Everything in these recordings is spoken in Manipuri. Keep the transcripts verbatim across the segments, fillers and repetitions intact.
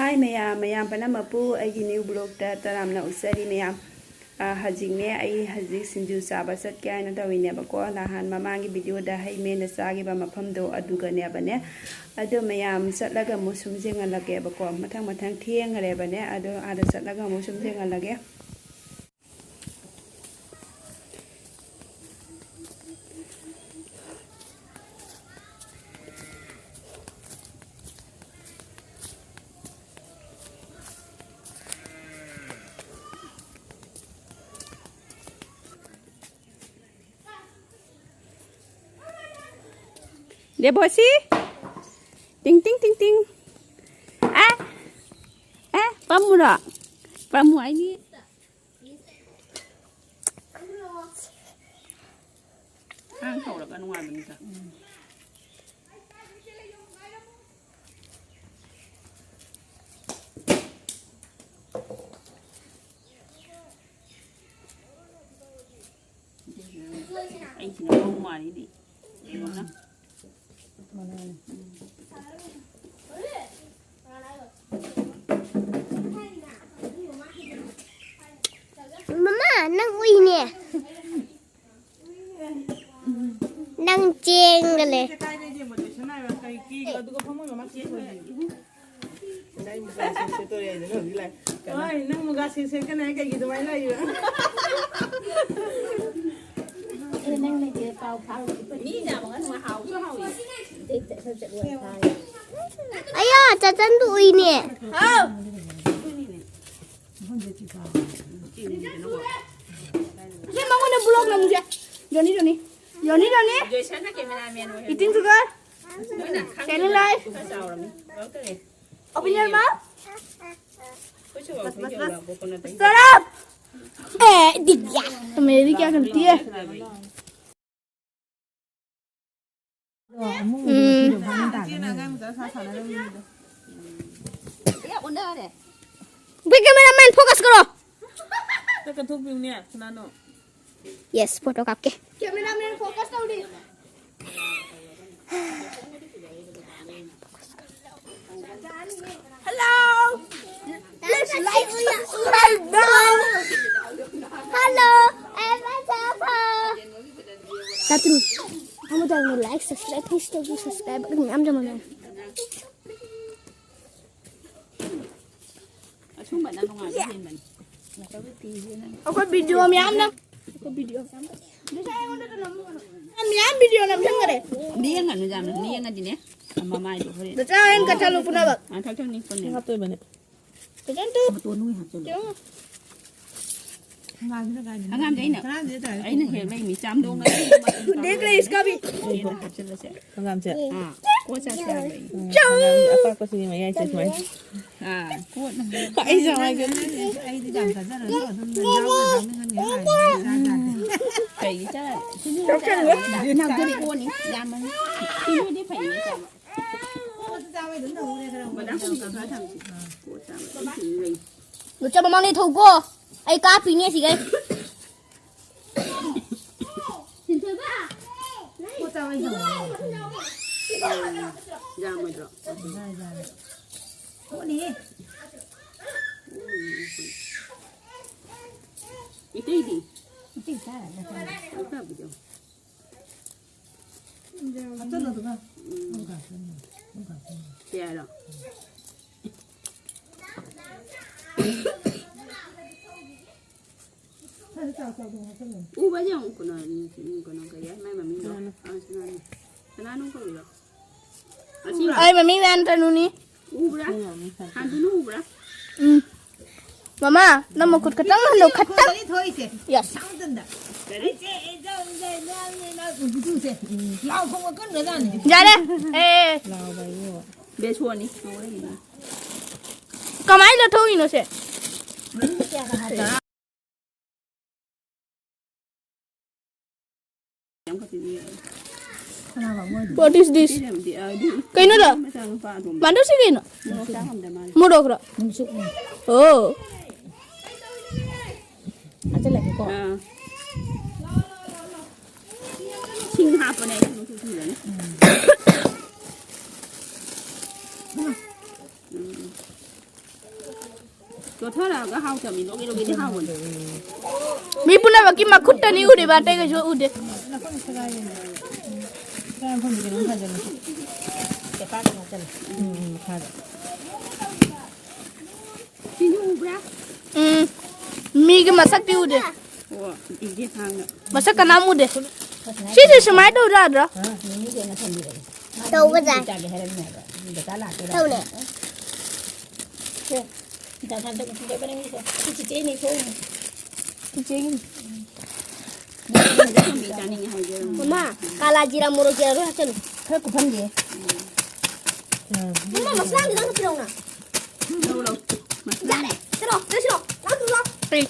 ꯍꯥꯏ ꯃꯌꯥꯝ, ꯃꯌꯥꯝ ꯄꯨꯝꯅꯃꯛꯄꯨ ꯑꯩꯒꯤ new vlogꯇ ꯇꯔꯥꯝꯅ ꯑꯣꯛꯆꯔꯤ ꯃꯌꯥꯝ꯫ ꯑ, ꯍꯧꯖꯤꯛꯅꯦ, ꯑꯩ ꯍꯧꯖꯤꯛ ꯁꯤꯡꯖꯨ ꯆꯥꯕ ꯆꯠꯀꯦ ꯍꯥꯏꯅ ꯇꯧꯔꯤꯅꯦꯕꯀꯣ꯫ ꯅꯍꯥꯟ ꯃꯃꯥꯡꯒꯤ videoꯗ ꯍꯩ ꯃꯦꯅ ꯆꯥꯈꯤꯕ ꯃꯐꯝꯗꯣ ꯑꯗꯨꯒꯅꯦꯕꯅꯦ꯫ ꯑꯗꯣ ꯃꯌꯥꯝ ꯆꯠꯂꯒ ꯑꯃꯨꯛ ꯁꯨꯝ ꯌꯦꯡꯍꯜꯂꯒꯦꯕꯀꯣ꯫ ꯃꯊꯪ ꯃꯊꯪ ꯊꯦꯡꯈ꯭ꯔꯦꯕꯅꯦ꯫ ꯑꯗꯣ ꯑꯥꯗ ꯆꯠꯂꯒ ꯑꯃꯨꯛ ꯁꯨꯝ ꯌꯦꯡꯍꯜꯂꯒꯦ꯫ ꯗꯦꯕꯣꯁꯤ! ꯇꯤꯡ, ꯇꯤꯡ, ꯇꯤꯡ, ꯇꯤꯡ꯫ ꯑꯦ! ꯑꯦ, ꯄꯥꯝꯃꯨꯔꯣ? ꯄꯥꯝꯃꯨ ꯍꯥꯏꯅꯤ꯫ ꯑꯉꯥꯡ ꯇꯧꯔꯒ ꯅꯨꯡꯉꯥꯏꯕꯅꯤꯗ꯫ ꯑꯩꯁꯤꯅ ꯃꯧ ꯃꯥꯜꯂꯤꯅꯦ꯫ ꯌꯦꯡꯉꯣꯅ꯫ ꯃꯃꯥ, ꯅꯪ ꯎꯏꯅꯦ꯫ ꯅꯪ ꯆꯦꯡꯒ ꯂꯩ꯫ ꯀꯥꯏꯗꯩ ꯌꯦꯡꯕꯗ ꯁꯅꯥ ꯀꯩ ꯀꯦꯒ ꯑꯗꯨꯒ ꯐꯃꯨꯡ ꯑꯃ ꯆꯦꯟꯈ꯭ꯔꯗꯤ꯫ ꯍꯣꯏ, ꯅꯪ ꯃꯨꯒꯥ ꯁꯦꯠ ꯁꯦꯠꯀꯅꯤ ꯍꯥꯏ ꯀꯩꯒꯤ ꯑꯗꯨꯃꯥꯏꯅ ꯂꯩꯔꯤꯕ? ꯑꯦ, ꯅꯪ ꯂꯩꯇꯦ, ꯄꯥꯎ ꯐꯥꯎꯔꯛꯏꯕ꯫ ꯃꯤ ꯌꯥꯝꯃꯒ ꯅꯨꯡꯉꯥꯏ, ꯍꯥꯎꯁꯨ ꯍꯥꯎꯏ꯫ ꯑꯌꯥ, ꯆꯆꯟꯗꯨ ꯎꯏꯅꯦ꯫ ꯍꯥꯎ꯫ ꯁꯤ ꯃꯉꯣꯟꯗ vlog ꯅꯝꯃꯨꯁꯦ꯫ ꯖꯣꯅꯤ, ꯖꯣꯅꯤ꯫ ꯖꯣꯅꯤ, ꯖꯣꯅꯤ꯫ ꯖꯣꯏꯁꯟꯅ cameraman ꯑꯣꯏꯍꯜꯂꯦ꯫ Eating sugar꯫ ꯃꯣꯏꯅ ꯈꯪꯗꯦ꯫ Staying alive꯫ ꯈꯔ ꯆꯥꯎꯔꯝꯅꯤ꯫ ꯂꯧꯔꯛꯇ꯭ꯔꯦ꯫ Open your mouth. ꯑꯩꯈꯣꯏꯁꯨ ꯋꯥꯛꯀꯤꯡ ꯌꯧꯔꯛꯑꯕꯣ ꯀꯣꯟꯅꯗ? Shut up! ए, दिव्या, तो मेरी क्या गलती है? ꯎꯝ꯫ ꯏꯆꯦꯅ ꯑꯉꯥꯡ ꯃꯆꯥ ꯁꯥ ꯁꯥꯟꯅꯔꯝꯃꯤꯗꯣ꯫ ꯚꯥꯏ, cameraman focus करो। ꯆꯠꯀ ꯊꯣꯛꯄꯤꯌꯨꯅꯦ, ꯀꯅꯥꯅꯣ? Yes, photo काट के। Cameraman focus ꯇꯧꯔꯤ꯫ Hello! Subscribe please ꯇꯧꯕꯤꯌꯨ, subscribe ꯑꯗꯨꯝ ꯌꯥꯝ ꯌꯥꯝꯃꯜꯂꯦ꯫ ꯑꯁꯨꯝꯕꯅ ꯅꯨꯡꯉꯥꯏꯕ ꯍꯦꯟꯕꯅꯤ꯫ ꯑꯩꯈꯣꯏ ꯚꯤꯗꯤꯑꯣ ꯃꯌꯥꯝꯅ ꯑꯩꯈꯣꯏ ꯚꯤꯗꯤꯑꯣ ꯃꯌꯥꯝ ꯃꯌꯥꯝ ꯚꯤꯗꯤꯑꯣ ꯅꯝꯁꯤꯟꯈꯔꯦ꯫ ꯂꯦꯡꯒꯅꯨ ꯌꯥꯝꯅ, ꯂꯦꯡꯉꯗꯤꯅꯦ ꯃꯃꯥꯏꯗꯣ ꯍꯣꯔꯦꯟ꯫ ꯅꯆꯥ ꯍꯣꯔꯦꯟ ꯀꯠꯊꯠꯂꯨ ꯄꯨꯝꯅꯃꯛ꯫ ꯑꯥ, ꯊꯛ ꯊꯛ ꯅꯤꯛꯄꯅꯦ꯫ ꯍꯥꯞꯇꯣꯏꯕꯅꯦ꯫ ꯐꯖꯅ ꯇꯨ꯫ ꯃꯇꯣꯟ ꯅꯣꯏ ꯍꯥꯞꯆꯜꯂꯨ꯫ ꯌꯦꯡꯉꯣ꯫ ꯑꯉꯥꯡꯁꯤꯅ ꯀꯥꯏꯗꯅꯣ? ꯑꯉꯥꯡꯁꯦ ꯑꯩꯅ, ꯀꯔꯥꯝꯁꯤꯗ ꯇꯥꯔꯦ꯫ ꯑꯩꯅ ꯍꯦꯛ ꯂꯩꯃꯤ ꯆꯥꯝꯗꯣꯡ ꯉꯁꯤ ꯗꯦ ꯒ꯭ꯔꯦꯁ ꯀꯥꯕꯤ꯫ ꯍꯦꯟꯅ ꯍꯥꯞꯆꯜꯂꯁꯦ꯫ ꯍꯪꯒꯥꯝꯁꯦ꯫ ꯑꯥ, ꯀꯣꯠ ꯆꯥꯁꯦ ꯍꯥꯏꯕ ꯑꯩ꯫ ꯎꯝ, ꯍꯪꯒꯥꯝ ꯑꯄꯥꯛꯄꯁꯤꯅꯤ ꯃꯌꯥꯏꯁꯦ ꯁꯨꯃꯥꯏꯅ꯫ ꯑꯥ, ꯀꯣꯠꯅ꯫ ꯑꯩ ꯆꯥꯎ ꯍꯥꯏꯒꯦ꯫ ꯑꯩꯗꯤ ꯌꯥꯝ ꯆꯥꯖꯔꯣꯏꯀꯣ, ꯑꯗꯨꯝ ꯌꯥꯎꯕ ꯌꯥꯎꯅꯤꯡꯉꯅꯤ ꯍꯥꯏꯕꯅꯤ, ꯆꯥ ꯆꯥꯗꯦ꯫ ꯀꯩꯒꯤ ꯆꯥ-, ꯁꯤꯅꯤ ꯆꯥ-, ꯅꯪ ꯀꯣꯠꯅꯤ, ꯌꯥꯝꯃꯅꯤ꯫ ꯁꯤꯅꯤꯗꯤ ꯐꯩꯌꯦ ꯆꯥꯕ꯫ ꯃꯗꯥꯝ ꯀꯣꯕꯤ ꯀꯪ ꯈꯔ ꯊꯝꯁꯤ꯫ ꯀꯣꯠ ꯆꯥꯕ ꯑꯗꯨꯝ ꯁꯤꯅꯤ ꯂꯩ꯫ ꯂꯨꯆꯝ ꯃꯃꯥꯡꯗꯩ ꯊꯧꯀꯣ꯫ ꯑꯩ ꯀꯥꯞꯄꯤꯅꯦ ꯑꯁꯤꯒꯩ꯫ ꯌꯥꯝꯃꯣꯏꯗ꯭ꯔꯣ? ꯏꯇꯩꯗꯤ? ꯏꯇꯩ ꯆꯥꯔꯅꯤ꯫ ꯆꯥꯛ ꯆꯥꯕꯤꯗꯣ? ꯍꯥꯞꯆꯜꯂꯣ ꯑꯗꯨꯒ꯫ ꯎꯝ꯫ ꯀꯌꯥꯔꯣ? ꯎꯕꯁꯦ ꯑꯃꯨꯛ ꯀꯩꯅꯣ, ꯀꯩꯅꯣ ꯀꯔꯤ ꯍꯥꯏ ꯃꯥꯏ ꯃꯃꯤꯡꯗꯣ? ꯁꯅꯥꯅꯨ꯫ ꯑꯥ, ꯁꯅꯥꯅꯨ꯫ ꯁꯅꯥꯅꯨ ꯀꯧꯔꯤꯔꯣ? ꯑꯁꯤ ꯑꯩ ꯃꯃꯤꯡ ꯃꯌꯥꯝ ꯇꯅꯨꯅꯤ꯫ ꯎꯕ꯭ꯔꯥ? ꯍꯥꯟꯗꯨꯅ ꯎꯕ꯭ꯔꯥ? ꯎꯝ꯫ ꯃꯃꯥ, ꯅꯪ ꯃꯈꯨꯠ ꯈꯇꯪ ꯍꯜꯂꯣ, ꯈꯇꯪ꯫ ꯈꯣꯡꯗꯅꯤ ꯊꯣꯛꯏꯁꯦ꯫ Yes꯫ ꯁꯥꯡꯗꯟꯗ꯫ ꯀꯔꯤ? ꯂꯥꯎ ꯈꯣꯡꯕ ꯀꯟꯒ꯭ꯔꯖꯥꯠꯅꯤ꯫ ꯌꯥꯔꯦ꯫ ꯑꯦ꯫ ꯕꯦꯁꯣꯟꯅꯤ꯫ ꯀꯃꯥꯏꯅ ꯂꯧꯊꯣꯛꯏꯅꯣ ꯁꯦ? What is this? ꯀꯩꯅꯣꯗꯣ? ꯃꯥꯟꯗꯧꯁꯤ ꯀꯩꯅꯣ? ꯃꯣꯔꯣꯛꯂꯣ? ꯑꯣ꯫ ꯍꯥꯞꯆꯜꯂꯒꯦꯀꯣ꯫ ꯑꯥ꯫ ꯁꯤꯡ ꯍꯥꯞꯄꯅꯦ ꯑꯩ ꯁꯨꯝ ꯁꯨꯝ ꯁꯨꯝ꯫ ꯎꯝ꯫ ꯆꯣꯠꯊꯔꯛꯑꯒ ꯍꯥꯎꯇꯕꯅꯤ, ꯂꯣꯒꯦ ꯂꯣꯒꯦꯗꯤ ꯍꯥꯎꯕꯅꯤ꯫ ꯃꯤ ꯄꯨꯝꯅꯃꯛꯀꯤ ꯃꯈꯨꯠꯇꯅꯤ ꯎꯔꯤꯕ, ꯑꯇꯩ ꯀꯩꯁꯨ ꯎꯗꯦ꯫ ꯃꯈꯥꯗ꯫ ꯎꯝ, ꯎꯝ, ꯃꯈꯥꯗ꯫ ꯁꯤꯁꯨ ꯎꯕ꯭ꯔꯥ? ꯎꯝ꯫ ꯃꯤꯒꯤ ꯃꯁꯛꯇꯤ ꯎꯗꯦ꯫ ꯑꯣ, ꯏꯒꯦ ꯊꯥꯡꯅ꯫ ꯃꯁꯛ ꯀꯅꯥꯝ ꯎꯗꯦ꯫ ꯁꯤꯁꯦ ꯁꯨꯃꯥꯏꯅ ꯇꯧ ꯌꯥꯗ꯭ꯔꯣ? ꯇꯧꯕ ꯌꯥꯏ꯫ ꯇꯧꯅꯦ꯫ ꯆꯤꯆꯦꯒꯤꯅꯤ꯫ ꯃꯃꯥ, ꯀꯥꯂꯥ ꯖꯤꯔꯥ ꯃꯣꯔꯣꯛ ꯖꯤꯔꯥ ꯂꯣꯏ ꯍꯥꯞꯆꯜꯂꯨ꯫ ꯈꯔ ꯀꯨꯞꯍꯟꯒꯦ꯫ ꯃꯃꯥ, ꯃꯁꯂꯥ ꯈꯤꯇꯪ ꯍꯥꯞꯄꯤꯔꯛꯎꯅ꯫ ꯂꯧ, ꯂꯧ꯫ ꯌꯥꯔꯦ꯫ ꯆꯠꯂꯣ, ꯆꯠꯂꯣ, ꯂꯥꯛꯑꯣ, ꯂꯥꯛꯑꯣ꯫ ꯀꯔꯤ?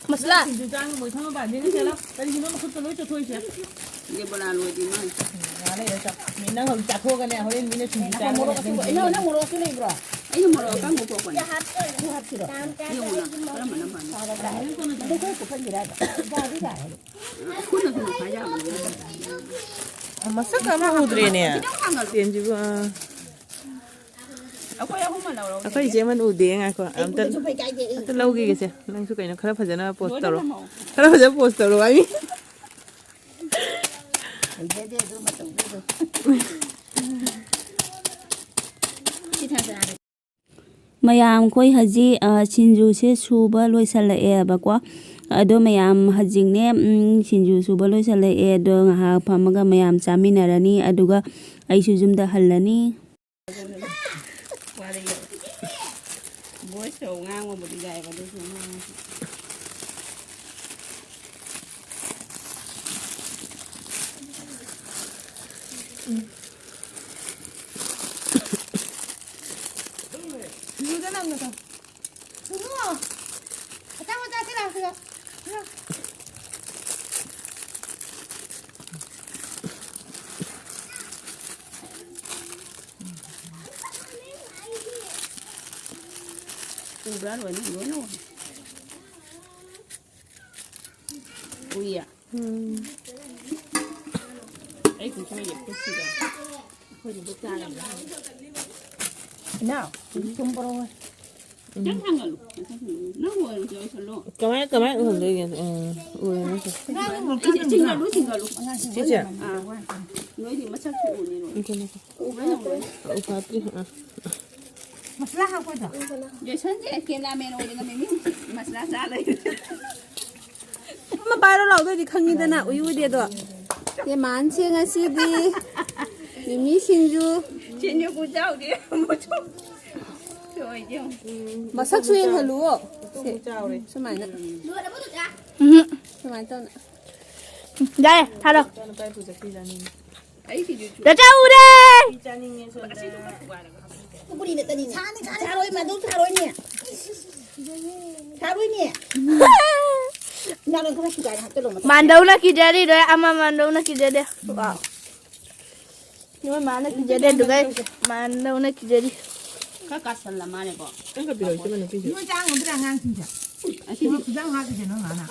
ꯃꯁꯂꯥ? ꯁꯤꯡꯖꯨ ꯆꯥꯅꯕ ꯃꯣꯏ ꯊꯝꯃ ꯄꯥꯟꯗꯤꯅ ꯁꯦ ꯂꯥꯎ꯫ ꯀꯔꯤꯒꯤꯅꯣ ꯃꯈꯨꯠꯇꯣ ꯂꯣꯏ ꯆꯣꯠꯊꯣꯛꯏꯁꯦ? ꯏꯅꯦ ꯕꯣꯂꯥ ꯂꯣꯏꯗ꯭ꯔꯤ ꯃꯥꯜꯂꯦ꯫ ꯎꯝ, ꯉꯥ ꯂꯩꯔ ꯆꯥꯎ꯫ ꯃꯤ ꯅꯪ ꯍꯧꯖꯤꯛ ꯆꯥꯊꯣꯛꯑꯒꯅꯦ, ꯍꯣꯔꯦꯟ ꯃꯤꯅ ꯁꯤꯡꯖꯨ ꯆꯥꯅꯕ ꯃꯣꯔꯣꯛ ꯑꯁꯨꯕ, ꯏꯅꯦ, ꯅꯪ ꯃꯣꯔꯣꯛ ꯑꯁꯨꯕ ꯂꯩꯕ꯭ꯔꯣ? ꯑꯩꯅ ꯃꯣꯔꯣꯛ ꯑꯀꯪꯕ ꯄꯣꯛꯄꯅꯦ꯫ ꯑꯗꯨ ꯍꯥꯞꯁꯤꯔꯣ? ꯌꯦꯡꯉꯨꯅ, ꯀꯔꯝꯕꯅ ꯐꯅꯤ? ꯃꯗꯨ ꯈꯔ ꯀꯨꯞꯍꯟꯁꯤꯔ ꯍꯥꯏꯕ? ꯌꯥꯗꯤ ꯌꯥꯔꯦ꯫ ꯈꯨꯠꯅ ꯁꯨꯝ ꯈꯥꯏ ꯌꯥꯕꯅꯦ꯫ ꯃꯁꯛ ꯑꯃ ꯎꯗ꯭ꯔꯦꯅꯦ꯫ ꯈꯤꯇꯪ ꯊꯥꯡꯒꯠꯂꯨ꯫ ꯆꯦꯟꯁꯤꯕꯨ, ꯑꯥ꯫ ꯑꯩꯈꯣꯏ ꯑꯍꯨꯝꯃ ꯂꯧꯔꯣ꯫ ꯑꯩꯈꯣꯏ ꯏꯆꯦ ꯑꯃꯅ ꯎꯗꯦ, ꯉꯥꯏꯈꯣ꯫ ꯑꯩ ꯑꯝꯇ, ꯎꯗ꯭ꯔꯁꯨ ꯐꯩ ꯀꯥꯏꯗꯦ, ꯑꯩ꯫ ꯑꯝꯇ ꯂꯧꯈꯤꯒꯦꯁꯦ꯫ ꯅꯪꯁꯨ ꯀꯩꯅꯣ ꯈꯔ ꯐꯖꯅ ꯄꯣꯁ ꯂꯣꯏꯅ ꯇꯧꯔꯣ꯫ ꯊꯝꯃꯣ꯫ ꯈꯔ ꯐꯖꯅ ꯄꯣꯁ ꯇꯧꯔꯣ ꯍꯥꯏꯃꯤ꯫ ꯍꯩꯖꯗꯦ ꯑꯗꯨ ꯃꯇꯧꯗꯨꯗ꯫ ꯁꯤ ꯊꯥꯡꯁꯦ꯫ ꯃꯌꯥꯝ ꯑꯩꯈꯣꯏ ꯍꯧꯖꯤꯛ, ꯑ, ꯁꯤꯡꯖꯨꯁꯦ ꯁꯨꯕ ꯂꯣꯏꯁꯜꯂꯛꯑꯦꯕꯀꯣ꯫ ꯑꯗꯣ ꯃꯌꯥꯝ ꯍꯧꯖꯤꯛꯅꯦ, ꯎꯝ, ꯁꯤꯡꯖꯨ ꯁꯨꯕ ꯂꯣꯏꯁꯜꯂꯛꯑꯦ꯫ ꯑꯗꯣ ꯉꯥꯏꯍꯥꯛ ꯐꯝꯃꯒ ꯃꯌꯥꯝ ꯆꯥꯃꯤꯟꯅꯔꯅꯤ꯫ ꯑꯗꯨꯒ ꯑꯩꯁꯨ ꯌꯨꯝꯗ ꯍꯜꯂꯅꯤ꯫ ꯋꯥꯔꯤ ꯚꯣꯏꯁꯇꯣ ꯉꯥꯡꯕꯕꯨꯗꯤ ꯌꯥꯏꯑꯕ, ꯑꯗꯨꯁꯨ ꯉꯥꯡꯉꯁꯨ꯫ ꯁꯤꯡꯖꯨꯗ ꯅꯝꯅ ꯇꯧ꯫ ꯁꯨꯅꯨ! ꯑꯆꯥꯄꯣꯠ ꯆꯥꯁꯤ ꯂꯥꯛꯑꯣ ꯁꯤꯗ꯫ ꯁꯤꯗ꯫ ꯎꯕ꯭ꯔꯥ? ꯂꯣꯏꯅ, ꯂꯣꯏꯅ ꯎꯔꯦ꯫ ꯎꯏꯌꯦ꯫ ꯎꯝ꯫ ꯑꯩ ꯈꯨꯠꯁꯨ ꯂꯩꯌꯦ, ꯈꯨꯠꯁꯤꯗ꯫ ꯑꯩꯈꯣꯏꯗꯤ ꯗꯨꯛ ꯆꯥꯔꯕꯅꯦ꯫ ꯏꯅꯥꯎ, ꯁꯤꯗꯤ ꯊꯨꯝ ꯄꯣꯔꯛꯑꯣ꯫ ꯈꯤꯇꯪ ꯊꯥꯡꯒꯠꯂꯨ꯫ ꯅꯪ ꯑꯣꯏꯔꯁꯨ ꯑꯣꯏꯁꯜꯂꯣ꯫ ꯀꯃꯥꯏ, ꯀꯃꯥꯏ ꯎꯍꯟꯗꯣꯏꯒꯦ? ꯎꯝ, ꯎꯔꯦ ꯅꯠꯇ꯭ꯔꯣ? ꯁꯤ, ꯁꯤ ꯆꯤꯡꯒꯠꯂꯨ, ꯆꯤꯡꯒꯠꯂꯨ꯫ ꯁꯤꯁꯦ? ꯑꯥ꯫ ꯅꯣꯏꯗꯤ ꯃꯁꯛꯁꯨ ꯎꯅꯤꯔꯣ꯫ ꯎꯝ, ꯎꯝ, ꯎꯝ꯫ ꯎꯕ꯭ꯔꯥ ꯌꯦꯡꯉꯣ꯫ ꯎ ꯐꯥꯠꯇ꯭ꯔꯤ, ꯑꯥ꯫ ꯃꯁꯂꯥ ꯍꯥꯞꯄꯣꯏꯗ꯭ꯔꯣ? ꯖꯦꯁꯟꯁꯦ ꯀꯦꯃꯦꯔꯥꯃꯦꯟ ꯑꯣꯏꯗꯅ ꯃꯤꯃꯤ ꯃꯁꯂꯥ ꯆꯥ ꯂꯩꯔꯦ꯫ ꯑꯃ ꯄꯥꯏꯔꯣ ꯂꯥꯎꯗꯣꯏꯗꯤ ꯈꯪꯉꯤꯗꯅ, ꯎꯏ ꯎꯗꯦꯗꯣ꯫ ꯌꯦꯃꯥꯟꯁꯦ ꯉꯁꯤꯗꯤ ꯃꯤꯃꯤ ꯁꯤꯡꯖꯨ꯫ ꯁꯤꯡꯖꯨ ꯆꯥꯎꯗꯦ꯫ ꯂꯣꯏꯗꯦ꯫ ꯃꯁꯛꯁꯨ ꯌꯦꯡꯍꯜꯂꯨꯋꯣ꯫ ꯁꯦ, ꯁꯨꯃꯥꯏꯅ꯫ ꯎꯝꯍꯨꯝ꯫ ꯁꯨꯃꯥꯏꯅ ꯇꯧꯅ꯫ ꯌꯥꯔꯦ, ꯊꯥꯔꯣ꯫ ꯑꯩ ꯁꯤꯡꯖꯨ ꯆꯨ- ꯆꯥꯆꯥ ꯎꯔꯦ! ꯄꯨꯈ꯭ꯔꯤꯗ ꯆꯠꯅꯤꯡꯉꯦ꯫ ꯊꯥꯔꯣꯏ, ꯃꯥꯗꯧ ꯊꯥꯔꯣꯏꯅꯦ꯫ ꯊꯥꯔꯣꯏꯅꯦ꯫ ꯉꯥꯗꯣ ꯈꯔ ꯁꯨꯒꯥꯏꯅ ꯍꯥꯞꯆꯜꯂꯣ ꯃꯊꯛꯇ꯫ ꯃꯥꯟꯗꯧꯅ ꯀꯤꯖꯔꯤꯔꯣꯏ, ꯑꯃ ꯃꯥꯟꯗꯧꯅ ꯀꯤꯖꯗꯦ꯫ ꯋꯥꯎ꯫ ꯅꯣꯏ ꯃꯥꯅ ꯀꯤꯖꯗꯦ, ꯑꯗꯨꯒ ꯃꯥꯟꯗꯧꯅ ꯀꯤꯖꯔꯤ꯫ ꯈꯔ ꯀꯥꯁꯜꯂ ꯃꯥꯜꯂꯦꯀꯣ꯫ ꯅꯪ ꯀꯞꯄꯤꯔꯣ, ꯏꯆꯦ ꯅꯨꯄꯤꯁꯦ? ꯅꯣꯏ ꯆꯥ ꯉꯝꯗ꯭ꯔꯥ ꯑꯉꯥꯡꯁꯤꯡꯁꯦ? ꯑꯁꯤꯗꯤ ꯃꯣꯔꯣꯛ ꯈꯨꯆꯥꯡ ꯍꯥꯞꯄꯤꯁꯦ ꯅꯪ ꯃꯥꯅ꯫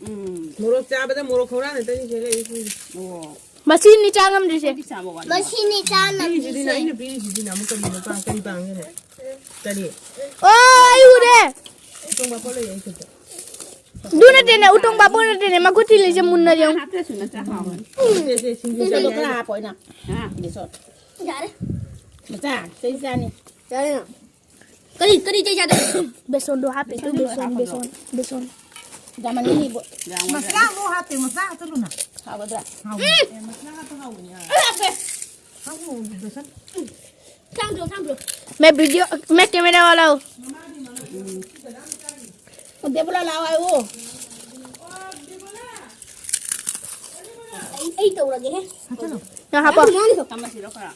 ꯎꯝ꯫ ꯃꯣꯔꯣꯛ ꯆꯥꯕꯗ ꯃꯣꯔꯣꯛ ꯈꯧꯔꯥꯡ ꯈꯛꯇꯅꯤ ꯁꯤꯗ ꯂꯩꯔꯤꯁꯤꯡꯁꯦ꯫ ꯑꯣ꯫ ꯃꯁꯤꯅꯤ ꯆꯥ ꯉꯝꯗ꯭ꯔꯤꯁꯦ꯫ ꯑꯩꯈꯣꯏꯗꯤ ꯆꯥꯕ ꯋꯥꯠꯂꯤ꯫ ꯃꯁꯤꯅꯤ ꯆꯥ ꯄꯤꯔꯤꯁꯤꯗꯤ ꯉꯝꯗ꯭ꯔꯤꯁꯦ꯫ ꯑꯩꯅ ꯄꯤꯔꯤꯁꯤꯗꯤ ꯑꯃꯨꯛ ꯀꯔꯤꯅꯣ ꯄꯥ-, ꯀꯔꯤ ꯄꯥꯡꯒꯦꯅꯦ? ꯀꯔꯤ? ꯑꯣ, ꯑꯩ ꯎꯔꯦ꯫ ꯎꯇꯣꯡ ꯄꯥꯐꯣꯔ ꯂꯩꯌꯦ ꯑꯩ ꯈꯨꯠꯇ꯫ ꯑꯗꯨ ꯅꯠꯇꯦꯅꯦ, ꯎꯇꯣꯡ ꯄꯥꯐꯣꯔ ꯅꯠꯇꯦꯅꯦ, ꯃꯈꯨꯠ ꯊꯤꯜꯂꯤꯁꯦ ꯃꯨꯟꯅ ꯌꯦꯡꯉꯨ꯫ ꯍꯥꯞꯇ꯭ꯔꯁꯨ ꯅꯠꯇ꯭ꯔꯥ ꯍꯥꯎꯕꯅꯤ꯫ ꯁꯦ, ꯁꯦ, ꯁꯤꯡꯖꯨ ꯆꯥꯗꯣ ꯆꯥꯅꯤꯡꯉꯥꯏ꯫ ꯈꯔ ꯍꯥꯞꯄꯣ ꯑꯩꯅ꯫ ꯍꯥ? ꯕꯦꯁꯣꯟ꯫ ꯌꯥꯔꯦ꯫ ꯃꯆꯥ, ꯆꯩ ꯆꯥꯅꯤ꯫ ꯌꯥꯔꯦ꯫ ꯀꯔꯤ, ꯀꯔꯤ ꯆꯩ ꯆꯥꯗꯣꯏꯅꯣ? ꯕꯦꯁꯣꯟꯗꯣ ꯍꯥꯞꯄꯦ, ꯇꯨ ꯕꯦꯁꯣꯟ, ꯕꯦꯁꯣꯟ, ꯕꯦꯁꯣꯟ꯫ ꯌꯥꯝꯃꯟꯒꯅꯤ ꯏꯕꯣ꯫ ꯃꯁꯂꯥ ꯑꯃꯨꯛ ꯍꯥꯞꯇꯦ, ꯃꯁꯂꯥ ꯍꯥꯞꯆꯜꯂꯨꯅ꯫ ꯍꯥꯎꯒꯗ꯭ꯔꯥ? ꯍꯥꯎꯕꯅꯦ꯫ ꯑꯦ, ꯃꯁꯂꯥ ꯍꯥꯞꯄ ꯍꯥꯎꯕꯅꯦ꯫ ꯑꯩ ꯍꯥꯞꯄꯦ꯫ ꯍꯥꯞꯄꯨ, ꯕꯦꯁꯣꯟ꯫ ꯊꯥꯡꯗ꯭ꯔꯣ, ꯊꯥꯡꯗ꯭ꯔꯣ꯫ मैं वीडियो, मैं कैमरा वाला हूँ। ꯗꯦꯕꯨꯂꯥ ꯂꯥꯛꯑꯣ ꯍꯥꯏꯌꯣ꯫ ꯑꯩ, ꯑꯩ ꯇꯧꯔꯒꯦꯍꯦ꯫ ꯍꯥꯞꯆꯜꯂꯣ꯫ ꯅꯪ ꯍꯥꯞꯄꯣ꯫ ꯊꯝꯃꯁꯤꯔꯣ ꯈꯔ?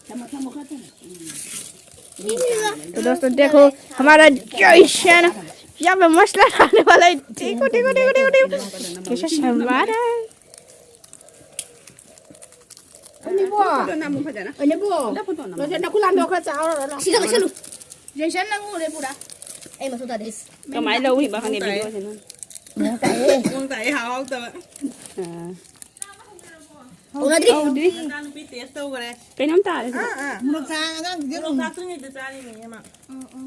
ꯊꯝꯃꯣ, ꯊꯝꯃꯣ, ꯈꯔ ꯊꯝꯃꯣ꯫ ꯎꯝ꯫ तो दोस्तों देखो, हमारा जैशन यहाँ पे मसला डालने वाला है। देखो, देखो, देखो, देखो, देखो, कैसे शर्मा रहा है। ꯑꯅꯤꯕꯣ꯫ ꯐꯖꯅ ꯅꯝꯃꯨ, ꯐꯖꯅ꯫ ꯑꯅꯤꯕꯣ꯫ ꯐꯖꯅ ꯐꯣꯇꯣ ꯅꯝꯃꯨ꯫ ꯃꯁꯤ ꯅꯈꯨꯠ ꯍꯥꯝꯗꯣꯛꯑꯣ ꯈꯔ ꯆꯥꯍꯧꯔꯣ꯫ ꯁꯤꯗ ꯂꯣꯏꯁꯜꯂꯨ꯫ ꯖꯦꯁꯟ ꯅꯪ ꯎꯔꯦ ꯄꯨꯔꯥ꯫ ꯑꯩ ꯃꯁꯨ ꯇꯥꯗꯦ꯫ ꯀꯃꯥꯏꯅ ꯂꯧꯏꯕ ꯈꯪꯗꯦ ꯃꯑꯣꯡ ꯇꯥꯏꯌꯦ꯫ ꯚꯤꯗꯤꯑꯣꯁꯦ ꯅꯪ꯫ ꯃꯑꯣꯡ ꯇꯥꯏꯌꯦ꯫ ꯃꯑꯣꯡ ꯇꯥꯏꯌꯦ, ꯍꯥꯎ ꯍꯥꯎꯇꯕ꯫ ꯑꯥ꯫ ꯍꯧꯅꯗ꯭ꯔꯤ꯫ ꯍꯧꯗ꯭ꯔꯤ꯫ ꯃꯆꯥꯅꯨꯄꯤ ꯇꯦꯁ ꯇꯧꯈ꯭ꯔꯦ꯫ ꯀꯩꯅꯣꯝ ꯇꯥꯔꯦ ꯁꯤꯗ꯫ ꯑꯥ, ꯑꯥ꯫ ꯃꯣꯔꯣꯛ ꯆꯥ ꯑꯉꯥꯡꯁꯤꯡꯁꯦ ꯃꯣꯔꯣꯛ ꯑꯗꯨꯝ ꯆꯥꯛꯇ꯭ꯔꯤꯉꯩꯗ ꯆꯥꯔꯤꯅꯦ, ꯏꯃꯥ꯫ ꯎꯝ, ꯎꯝ꯫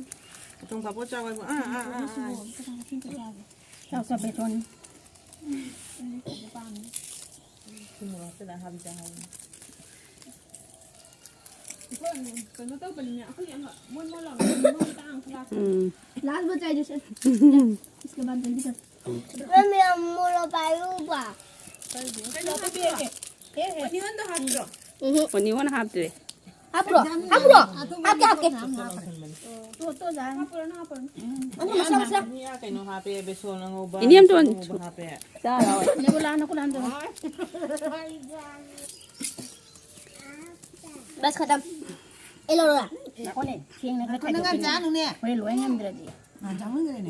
ꯊꯨꯝ ꯀꯥꯄꯣ ꯆꯥꯎ ꯍꯥꯏꯕ꯫ ꯑꯥ, ꯑꯥ, ꯑꯥ, ꯑꯥ꯫ ꯆꯥꯎ, ꯆꯥꯎ, ꯕꯦꯁꯣꯟ꯫ ꯊꯨꯝ ꯃꯣꯔꯣꯛ ꯍꯥꯞꯆꯤꯜꯂ ꯍꯥꯞꯄꯤ ꯆꯥꯎ ꯍꯥꯏꯕꯅꯤ꯫ ꯑꯩꯈꯣꯏ ꯀꯩꯅꯣ ꯇꯧꯕꯅꯤꯅ ꯑꯩꯈꯣꯏ ꯌꯥꯝ ꯃꯣꯟ ꯃꯣꯟ ꯂꯥꯎꯅ ꯃꯣꯟ ꯇꯥꯡ ꯈꯔ ꯎꯝ꯫ ꯂꯥꯁ ꯕꯆꯥꯏꯗꯨꯁꯨ꯫ ꯏꯁꯀ ꯕꯥꯠ ꯖꯜꯗꯤ ꯀꯔ꯫ ꯃꯦꯝ, ꯃꯣꯔꯣꯛ ꯄꯥꯏꯔꯨꯕ꯫ ꯀꯩꯅꯣ ꯇꯧꯕꯤꯔꯒꯦ꯫ ꯑꯣꯅꯤꯌꯟꯗꯣ ꯍꯥꯞꯇ꯭ꯔꯣ? ꯎꯝꯍꯨꯝ꯫ ꯑꯣꯅꯤꯌꯟ ꯍꯥꯞꯇ꯭ꯔꯦ꯫ ꯍꯥꯞꯄ꯭ꯔꯣ? ꯍꯥꯞꯄ꯭ꯔꯣ? ꯍꯥꯞꯀꯦ, ꯍꯥꯞꯀꯦ꯫ ꯇꯣ, ꯇꯣ, ꯖꯥ꯫ ꯍꯥꯞꯄꯨꯔꯅꯨ, ꯍꯥꯞꯄꯨꯔꯅꯨ꯫ ꯑꯗꯨ ꯃꯁꯂꯥ, ꯃꯁꯂꯥ꯫ ꯏꯅꯦꯝꯇꯣꯟ꯫ ꯅꯦꯕꯨꯂꯥ, ꯅꯀꯨꯂꯥꯟꯗꯣ꯫ ꯕꯁ ꯈꯇꯝ꯫ ꯑꯩ ꯂꯧꯔꯣꯔꯥ? ꯉꯥꯏꯈꯣꯅꯦ, ꯊꯦꯡꯅ ꯈꯔ ꯉꯥꯏꯈꯣ, ꯅꯪ ꯌꯥꯝ ꯈꯥꯏꯗꯣꯛꯀꯦꯅꯦ꯫ ꯆꯥꯅꯨꯅꯦ꯫ ꯍꯣꯔꯦꯟ ꯂꯣꯏ ꯉꯝꯗ꯭ꯔꯗꯤ꯫ ꯌꯥꯝ ꯆꯥꯃꯟꯈ꯭ꯔꯦꯅꯦ꯫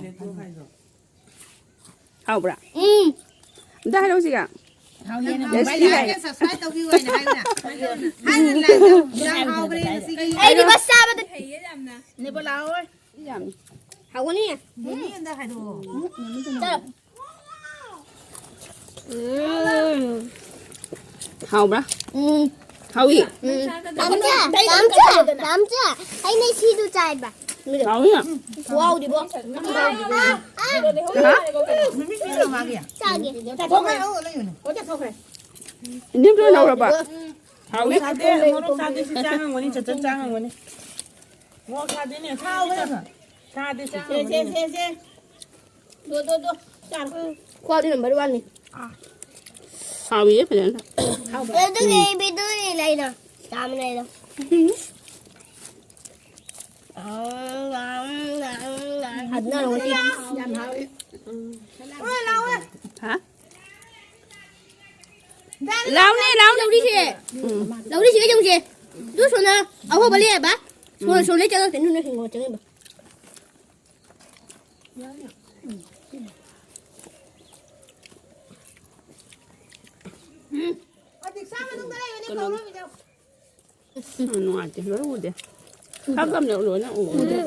ꯍꯥꯎꯕ꯭ꯔꯥ? ꯎꯝ꯫ ꯑꯝꯇ ꯍꯥꯏꯔꯛꯎ ꯁꯤꯒ꯫ ꯍꯥꯎ, ꯌꯦꯟ ꯍꯥꯎꯕ꯭ꯔꯥ? ꯂꯦꯁꯂꯤ ꯍꯥꯏ꯫ Like and subscribe ꯇꯧꯕꯤꯌꯨ ꯍꯥꯏꯅ ꯍꯥꯏꯌꯨꯅ꯫ ꯍꯥꯏꯅ like ꯇꯧ꯫ ꯌꯥꯝ ꯍꯥꯎꯕ꯭ꯔꯦ ꯉꯁꯤꯒꯤ꯫ ꯑꯩꯗꯤ ꯕꯁ ꯆꯥꯕꯗ ꯍꯩꯌꯦ ꯌꯥꯝꯅ꯫ ꯅꯦꯕꯣꯂꯥ ꯍꯣꯏ꯫ ꯌꯥꯝ꯫ ꯍꯥꯎꯒꯅꯤ꯫ ꯃꯤꯃꯤ ꯑꯝꯇ ꯍꯥꯏꯗꯣꯛꯑꯣ꯫ ꯆꯥꯔꯣ꯫ ꯎꯝ꯫ ꯍꯥꯎꯕ꯭ꯔꯥ? ꯎꯝ꯫ ꯍꯥꯎꯏ? ꯎꯝ꯫ ꯇꯥꯝꯆꯥ, ꯇꯥꯝꯆꯥ, ꯇꯥꯝꯆꯥ, ꯑꯩꯅ ꯁꯤꯗꯨ ꯆꯥꯏꯕ꯫ ꯍꯥꯎꯏ? ꯈꯨꯍꯥꯎꯗꯤꯕꯣ꯫ ꯍꯥ? ꯃꯤꯃꯤ ꯄꯤꯔꯣ ꯃꯥꯒꯤ꯫ ꯆꯥꯒꯦ꯫ ꯆꯥꯊꯣꯛꯈ꯭ꯔꯦ꯫ ꯑꯣ, ꯂꯩꯌꯨꯅꯦ꯫ ꯑꯣ, ꯆꯥꯊꯣꯛꯈ꯭ꯔꯦ꯫ ꯏꯅꯦꯝꯇꯣꯟ ꯂꯧꯔꯕ? ꯍꯥꯎꯏ? ꯆꯥꯗꯦ, ꯃꯣꯔꯣꯛ ꯆꯥꯗꯦ, ꯁꯤ ꯆꯥ ꯉꯝꯒꯅꯤ, ꯆꯠꯆꯠ ꯆꯥ ꯉꯝꯒꯅꯤ꯫ ꯃꯣꯔꯣꯛ ꯁꯥꯗꯦꯅꯦ, ꯁꯥꯕꯅꯦ꯫ ꯁꯥꯗꯦ, ꯁꯦ, ꯁꯦ, ꯆꯥꯕꯅꯦ꯫ ꯁꯦ, ꯁꯦ꯫ ꯗꯣ, ꯗꯣ, ꯗꯣ꯫ ꯆꯥꯔꯣ꯫ ꯈ꯭ꯋꯥꯏꯗꯩ number one ꯅꯤ꯫ ꯍꯥꯎꯏꯌꯦ ꯐꯖꯅ꯫ ꯍꯥꯎꯕ꯭ꯔꯥ? ꯑꯗꯨꯒꯤ ꯎꯝ꯫ ꯕꯤꯗꯨꯅꯤ ꯂꯩꯅ꯫ ꯆꯥꯃ ꯂꯩꯅ꯫ ꯍꯥꯠꯅꯔꯣ ꯁꯤ꯫ ꯌꯥꯝ ꯍꯥꯎꯏ꯫ ꯎꯝ꯫ ꯍꯥ? ꯂꯥꯎꯅꯦ, ꯂꯥꯎ ꯂꯧꯔꯤꯁꯦ꯫ ꯎꯝ꯫ ꯂꯧꯔꯤꯁꯦ ꯀꯩꯗꯧꯁꯦ? ꯑꯗꯨ ꯁꯣꯝꯗ ꯑꯍꯣꯕ ꯂꯩꯌꯦꯕ꯫ ꯁꯣꯝ-, ꯎꯝ꯫ ꯁꯣꯝꯗ ꯆꯪꯉꯛꯇꯦ, ꯅꯣꯏꯅ ꯍꯤꯡꯒꯣꯜ ꯆꯪꯉꯤꯕ꯫ ꯎꯝ꯫ ꯍꯧꯖꯤꯛ ꯆꯥ ꯃꯅꯨꯡꯗ ꯂꯩꯕꯅꯦ, ꯀꯩꯅꯣ꯫ ꯀꯧꯔꯣ ꯃꯤꯗꯣ꯫ ꯎꯝ, ꯅꯨꯡꯉꯥꯏꯇꯦ, ꯂꯣꯏ ꯎꯗꯦ꯫ ꯈꯥꯛꯑꯝꯅꯦ, ꯂꯣꯏꯅ ꯎꯗꯦ꯫